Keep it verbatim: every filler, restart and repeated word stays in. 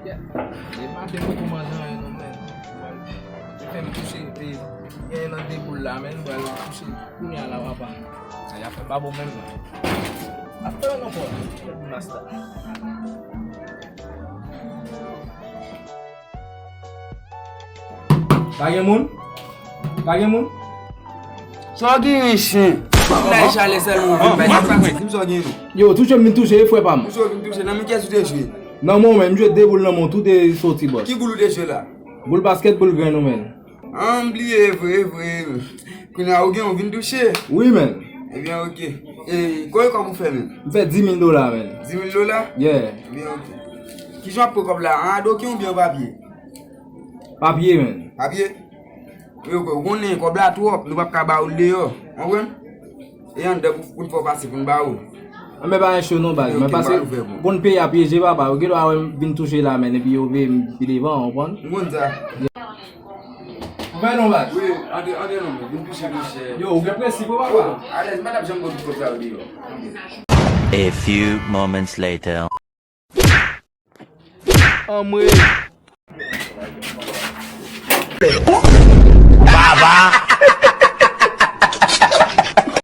Yeah. E maten mwen kòmanse anyen non, men. Fè m touche, e, gen nan de boul la, men, m pral touche kounye a la, papa. Ay, afè pa bon menm non. Afè non, papa. Masta. Pa gen moun? Pa gen moun? Sa w genyen, chen? Laj ale sèlman ou vin bay. Sa k pase? Di m sa w genyen non. Yo, touche m vin touche, wi, frè pa m. Touche w vin touche, nan men kiyès ou te jwe? Nan men w menm, m jwe de boul nan men w, tou de soti, bòs. Ki boul ou te jwe la? Boul baskèt, boul grenn ou, menn. An, m bliye, e vre, e vre. Kounye a ou gen, ou vin touche? Wi, menn. Ebyen, oke. E, konbyen kòb ou fè, menn? M fè dis mil dola, menn. Dis mil dola? Yeah. Ebyen, oke. Kijan w ap pran kòb la? An adoken oubyen an papye? Papye, menn. Papye? Yo, ou konnen kòb la twòp, nou p ap ka ba ou l deyò. Konprann? E anndan pou, pou n fè w pase pou n ba ou. Anben pa gen cho non, baz. Mwen pase pou n peye a pyeje, papa. Ou gen dwa wè m vin touche la, menn, epi yo veye m pi devan, ou konprann? M konn sa. Ou fè non, baz? Wi, antre, antre non, men. Vin touche, monchè. Yo, ou gen prensip, wi, papa. Alèz, m pa t ap janm konn tout kòb sa yo deyò. A few moments later. Anmwe.